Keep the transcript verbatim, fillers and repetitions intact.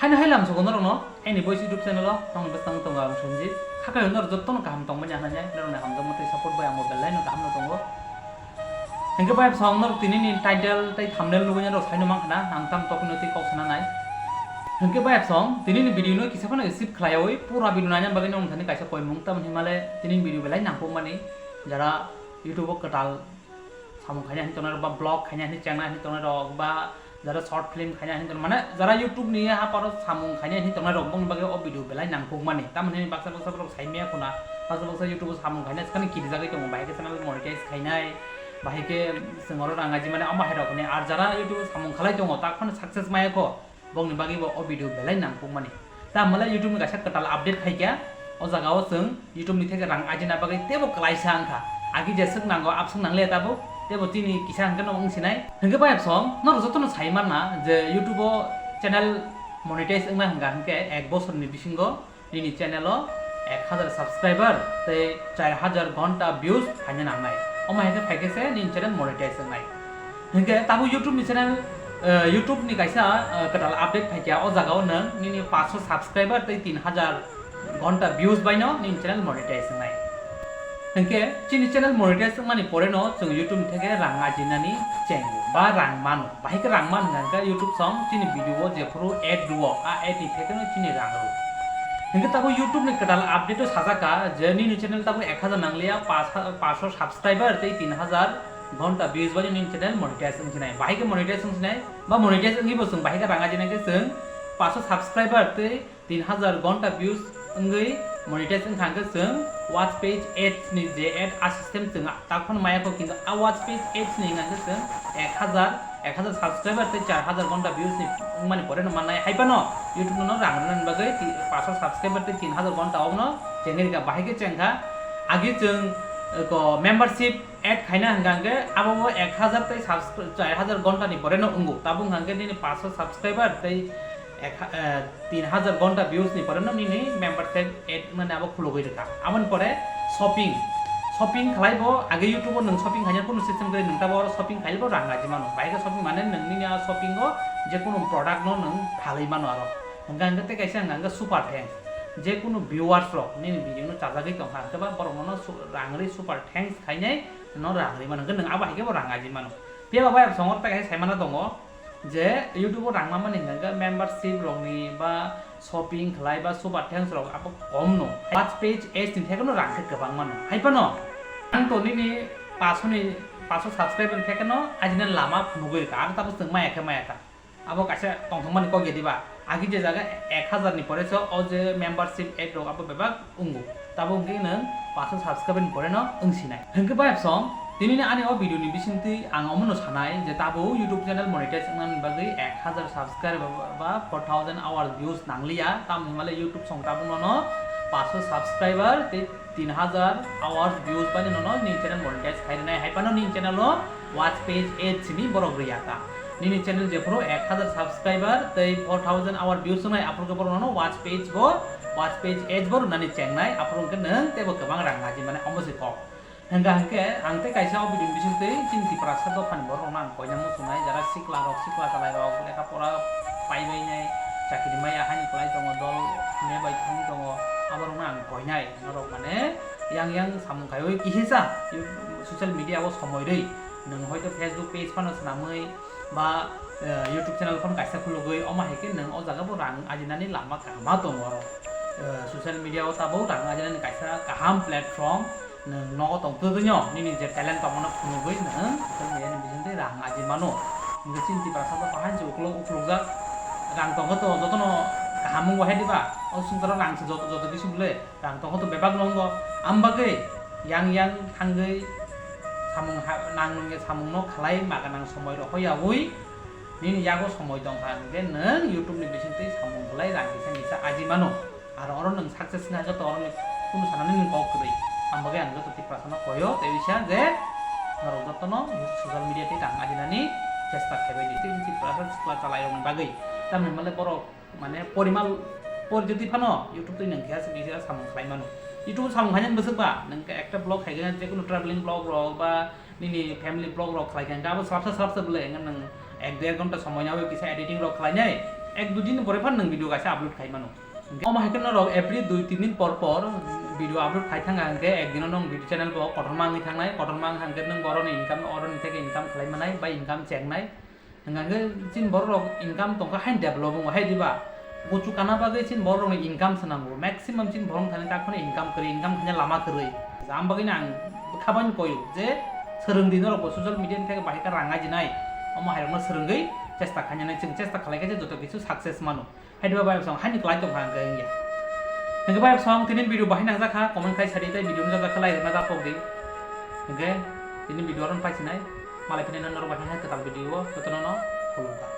Haino hai lamsogo norokno aini boys YouTube channel o nokni bwskango tongo ang Sanjit. Hakai norok jotono kaham tongmani hanai norokni hamjakma tei support bai ang bo belai no kaham no tongo. Hingke bai song norok tini ni title tei thumbnail nugui norok saino mankha na ang tam tokno tei kok sana nai. Hingke bai song tini ni video no kisa phano skip khlaiwi pura video naina bagwi norok thani kaisa koimung tamoni himale tini ni video belai nangkukmani jara YouTube o kwtal samung khaina hinwi tongnai rok ba vlog khaina hinwi chengnai hinwi tongnai rok ba jara short film khaina hinwi tongnai mane jara YouTube ni ha paro samung khaina hinwi tongnai rok bongni bagwi o video belai nangkukmani tamoni hinwi baksa baksa borok sai maya khuna baksa baksa YouTube o samung khaina swkang kirijagwi tongo bahai khe channel monetize khainai bahai khe chwng oro rang aji mani omo hai rok hinwi ar jara YouTube o samung khalai tongo tak phano success maya kho. Bongni bagwi bo o video belai nangkukmani. Tamole YouTube ni kaisa kwtal update phaikha. O jaga o chwng YouTube ni theke rang ajina bagwi teibo kwlaisa wngkha. Agi jeswk nango, abswk nangliya tabuk. Teibo chini kisa hwnkhe no wngsinai. Hwnkhe bai song, norok jotono sai manna je YouTube o channel monetize wngna hwnkha hwnkhe ek bosorni bisingo nini channel o ek hazar subscriber tei char hazar ghonta views phaina nangnai. Omo hai khe phai khe se nini channel monetize wngnai. Hwnkhe tabuk YouTube ni channel, eh, YouTube ni kaisa, eh, kwtal update phaikha, o jaga o nwng nini paanch sho subscriber tei tin hazar ghonta views bai no nini channel monetize wngnai. Hwnkhe chini channel monetize wngmani pore no chwng YouTube ni theke rang ajinani chengo ba rang mano. Bahai khe rang man hwnkha hwnkhe YouTube song chini video o jephuru ad rwo, a ad ni theke no chini rang rwo. Hwnkhe tabuk YouTube ni kwtal update o sajak kha je nini channel tabuk ek hazar nangliya, paanch ha-, paanch sho subscriber tei tin hazar ghonta views bai nini channel monetize wngsinai. Bahai khe monetize wngsinai ba monetize wngwi bo chwng bahai khe rang ajinai khe chwng paanch sho subscriber tei tin hazar ghonta views wngwi monetize wngkha hwnkhe chwng watch page ads ni je ad a system chwng tak phano maya kho, kintu a watch page ads ni hwnkha hwnkhe chwng ek hazar, ek hazar subscriber tei char hazar ghonta views ni wngmani pore no mannai. Hai phano YouTube no rang rwnani bagwi ti-, paanch sho subscriber tei tin hazar ghonta obono chengwi rwkha, bahai khe chengkha. Agi chwng, eh, ko membership ad khaina hwnkha hwnkhe abo bo ek hazar tei subscri-, char hazar ghonta ni pore no wngo. Tabuk hwnkha hwnkhe nini paanch sho subscriber tei ek ha-, eh, tin hazar ghonta views ni pore no nini membership ad mane abo khulugwi rwkha. Aboni pore shopping, shopping khlai bo age YouTube o nwng shopping khaina kunu system kwrwi nwng tabo oro shopping khlai bo rang aji mano. Bahai khe shopping mane nwng nini a shopping o je kunu product no nwng phalwi mano aro. Hwnkha hwnkhe tei kaisa hwnkha hwnkhe super thanks. Je kunu viewers rok nini video no chajagwi tongkha hwnkhe ba borok no su-, rang rwi super thanks khainai no rang rwi mano hwnkhe nwng abo hai khe bo rang aji mano. Phiya ba bai songor tei kaisa sai mana tongo. Je YouTube o rang manmani hwnkha hwnkhe membership rokni ba shopping khlai ba super thanks rok abo kom no. Watch page ads ni theke no rang khe kwbang mano. Hai phano ang to nini paanch sho ni, paanch sho subscriber ni theke no ajina lama phunugwi rwkha. Ang tabuk chwng maya khe maya kha. Abo kaisa tongthokmani kok ya diba? Agi je jaga ek hazar ni pore se o je membership ad rok abo bebak wngo. Tabuk hwnkhe nwng paanch sho subscriber ni pore no wngsinai. Hwnkhe bai song, tini ni ani o video ni bisingtwi ang omono sanai je tabuk YouTube channel monetize wngnani bagwi ek hazar subscriber ba four thousand hours views nangliya, tamni hwnmale YouTube song tabuk nono paanch sho subscriber tei tin hazar hours views bai nono nini channel monetize khai rwnai, hai phano nini channel o watch page ads ni borok rwya kha. Nini channel jephuru ek hazar subscriber tei four thousand hour views wngnai, aphuru khe borok nono watch page bo, watch page ads bo rwnani chengnai, aphuru hwnkhe nwng teibo kwbang rang aji mane omo se kok. Hwnkha hwnkhe ang tei kaisa o video ni bisingtwi chini Tiprasa dophani borok rokno ang koina muchungnai, jara sikla rok, sikla kwlai rok lekha pora paibainai, chakri maya haini kwlai tongo, dol me bai thangwi tongo, abo rokno ang koinai. Norok mane yang yang samung khaiwi kihisa social media o somoi rwi. Nwng hoito Facebook page phano swnamwi ba, eh, YouTube channel phano kaisa khulugwi, omo hai khe nwng o jaga bo rang ajinani lama kaham tongo oro. Eh, social media o tabuk rang ajinani kaisa kaham platform, nwng nogo tong twi no nini je talent tongmano phunugwi nwng social media ni bisingtwi rang aji mano. Hwnkhe chini Tiprasa bo bahai se uklok uklukjak, rang tongkhe to jotono kaham wngo hai diba? O swngcharo rang se joto joto kisi bwle. Rang tongkhe to bebak no wngo, am bagwi yang yang thangwi samung ha-, nang nungya samungno khlai ma gwnang somoi rohoryaui nini yago somoi tongkha hwnkhe nwng YouTube ni bisingtwi samung khlai rang kisa kisa aji mano. Aro oro nwng success wngkha hwnkhe to oro ni kunu sanani nwng kok kwrwi. Am bagwi ang joto Tiprasano koyo tei bisa je norok jotono social media tei rang ajinani chesta khaibai di. Tei Tiprasa sikla chalairokni bagwi tamni hwnmale borok mane porimal porijoto phano YouTube twi nang khe aswk kisa samung khlai mano. YouTube samung khainani bwswk ba nang khe ekta vlog khai khe je kunu traveling vlog rok ba nini family vlog rok khlai khe abo swrapsa swrapsa bwle nang ek der ghonta somoi nawi kisa editing rok khlai nai. Ek dui din pore phano nwng video kaisa upload khai mano. Omo hai khe norok every dui tin din por por video upload khai thang kha hwnkhe ek dino nwng video channel bo kotorma wngwi thangnai, kotorma wngkha hwnkhe nwng borokni income, oroni theke income khlai manai bai income chengnai. Hwnkhe chini borok rok income tongkha haino develop wngo hai diba? Kuchu kana bagwi chini borok rokni income se nango, maximum chini borok thani takhwno income kwrwi, income khaina lama kwrwi. Am bagwino ang bwkha bai koyo je swrwng di norok bo social media ni theke bahai khe rang ajinai, omo hai rokno swrwngwi chesta khainani, chwng chesta khlai khe joto kichu success mano. Hai diba bai song haini klai tong kha hwnkhe wngya. Hwnkhe bai song tini video bahai nangjak kha, comment khai sadi tei video no jajak khe like rwna da pok di. Hwnkhe tini video aron paisinai, malai phini norok bai hai kwtal video o jotono no khulumkha.